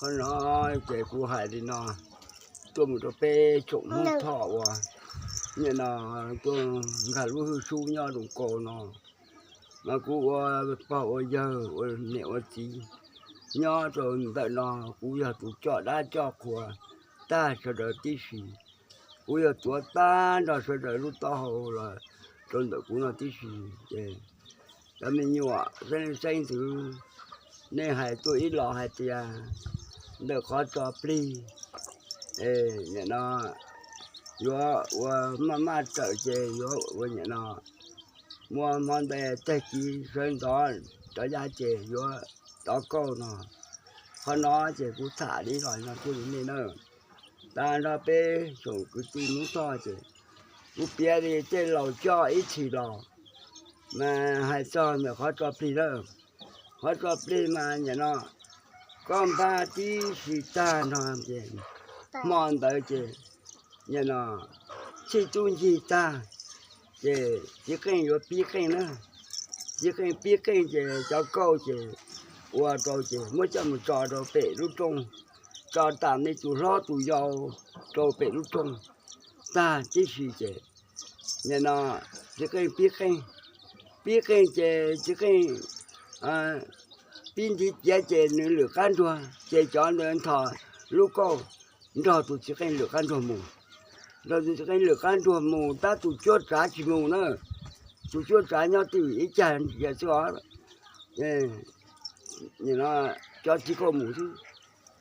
Qhov no ces kuv hais li no, tuaj mus rau peb tsoom Hmoob Thoj uas nim no tuaj nkag lub hwj sub nyob Zoov Kaus no, mas kuv ua pog ua yawg ua niam ua txiv nyob rau ntawm no, kuv yog tus coj dab coj qhua tag sawv daws tib si. Kuv yog tuav tag nrho sawv daws lub taub hau los rau ntawm kuv no tib si. Ces cov me nyuam xeeb leej xeeb ntxwv, nej hais tuaj ib los hais tias ntawm qhov tso plig, nim no yuav ua maj maj raws ces yuav ua nim no muaj hmo ntes tag kis sawv ntxov rov yav ces yuav rov kauj no. Qhov no ces kuv tham li los no thiaj li nej na. Tag nrho peb tsoom kwv tij Hmoob Thoj ces kuv piav li tej laus coj ib txhis los mas hais txog ntawm qhov tso plig lawm. Qhov tso plig mas nim no koj npaj tib si tag nrho ces hmo ntawd ces nim no txhij tub ncig tag ces txiv qeej yuav pib qeej na. Txiv qeej pib qeej ces cov kauj ces ua rau ces muab coj mus tso rau pem lub rooj, tso tas nej tus hlob tus yau rau pem lub rooj tag tib si ces nim no txiv qeej pib qeej, pib qeej ces txiv qeej pib ntiv ciav ces nws lwm qab nruag ces cov ntawd nthos lub kauj nrog tus txiv qeej lwm qab nruag mus. Nrog tus txiv qeej lwm qab nruag mus tab tus cuab tsav tsis mus na. Tus cuab tsav nyob twj ywm ib cag ntsia xwb os. Cov txiv kauj mus xwb.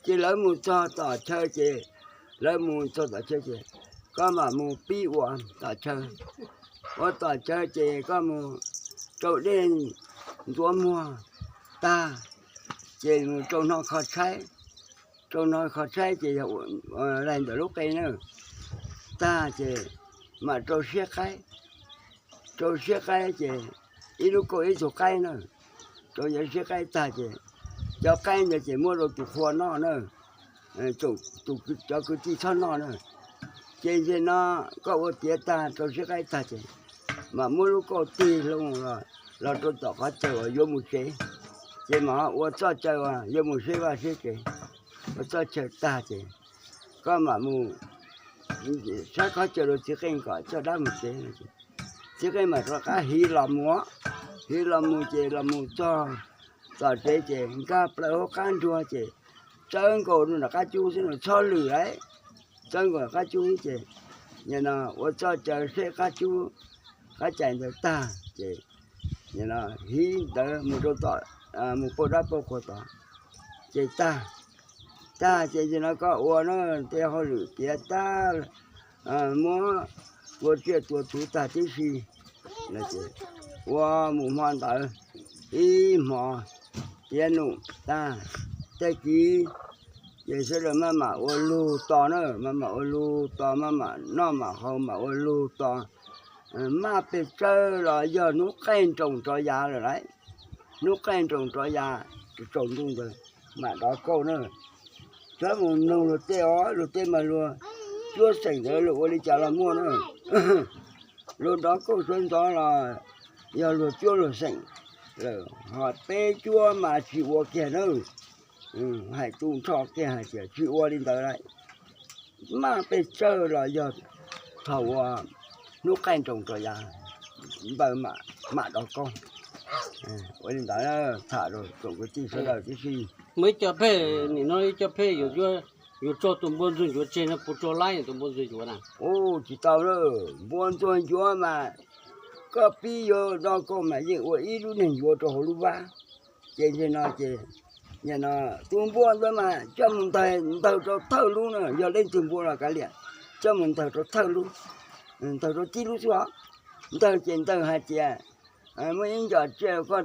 Ces lawv mus txog tom chaw ces, lawv mus txog tom chaw ces koj mam mus pib ua tom chaw. Ua tom chaw ces koj mus rau dej ntxuav muag tag ces mus rau hno kho tshaib. Rau hno kho tshaib ces yog laig ntawm lub qe na. Tag ces mam rau siab qaib. Rau siab qaib ces ib lub kauj ib tug qaib na. Rau yog siab qaib tag ces cov qaib ntawd ces muab rau tus qhua noj na. Cov kwv tij txhob noj na. Ces nthe no koj ua tiav tag rau siab qaib tag ces mam muab lub kauj tig hlo los rau tom qhov chaw uas yuav mus tsev. Ces mam ua txoj chaw uas yuav mus seb vaj seb tsev, ua txoj chaw tag ces koj mam mus saib qhov chaw rau txiv qeej kom coj dab mus tsev. Txiv qeej mam rov qab hiv los mus, hiv los mus ces los mus txog tom tsev ces nkag plaws hauv qab nruag ces txawb nkaus rau nram qab cub xwb, txhob lwm lauj. Txawb nkaus qab cub ces nim no ua txoj chaw seb qab cub qab cais ntawd tag ces hiv ntawd mus rau tom, mus pauj dab pauj qhua tod ces tag. Tag ces nim no koj ua na tej hauj lwm tiav tag, muab tua tsiaj tua txhu tag tib si, ua mus hmo ntawd ib hmo tiav num tag, tag kis ces sawv daws maj mam ua lug tos na, maj mam ua lug tos, maj mam noj mam haus mam ua lug tos. Maj pes tsawg los yog hnub qaij nroos rov yav lawm lauj. Hnub qaij nroos rov yav tsaus ntuj ntawd mam dov kauj na. Txhob mus mloog luag tej os, luag tej mas luag cuab xeem ntawd luag ua li cas los muaj na. Luag dov kauj sawv ntxov los yog luag cuab luag xeem lawm, ho peb cuab mas tsis ua kiag na. Hais tu nrho kiag hais tias tsis ua li ntawd lauj. Maj pes tsawg los yog thaum uas hnub qaij nroos rov yav ntawd mam dov kauj. Ua li ntawd tham rau tsoom kwv tij sawv daws tib si. Muaj ib co pheej, nim no ib co pheej yuav, yuav tso tus npua ntxuag ncuav tseg no puas tso laib tus npua ntxuag ncuav na? Ub, tsis tau lawm, npua ntxuag ncuav mas koj pib yuav dov kauj mas yeej ua ib lub neeg ncuav rau hauv lub vab. Ces nim no ces, nim no tus npua ntawd mas coj mus ntawg, ntawg rau thawj lub na, yog leej twg npua los kav liam, coj mus ntawg rau thawj lub, ntawg rau tib lub xwb os. Ntawg ces ntawg hais tias muaj ib nco tsiaj koj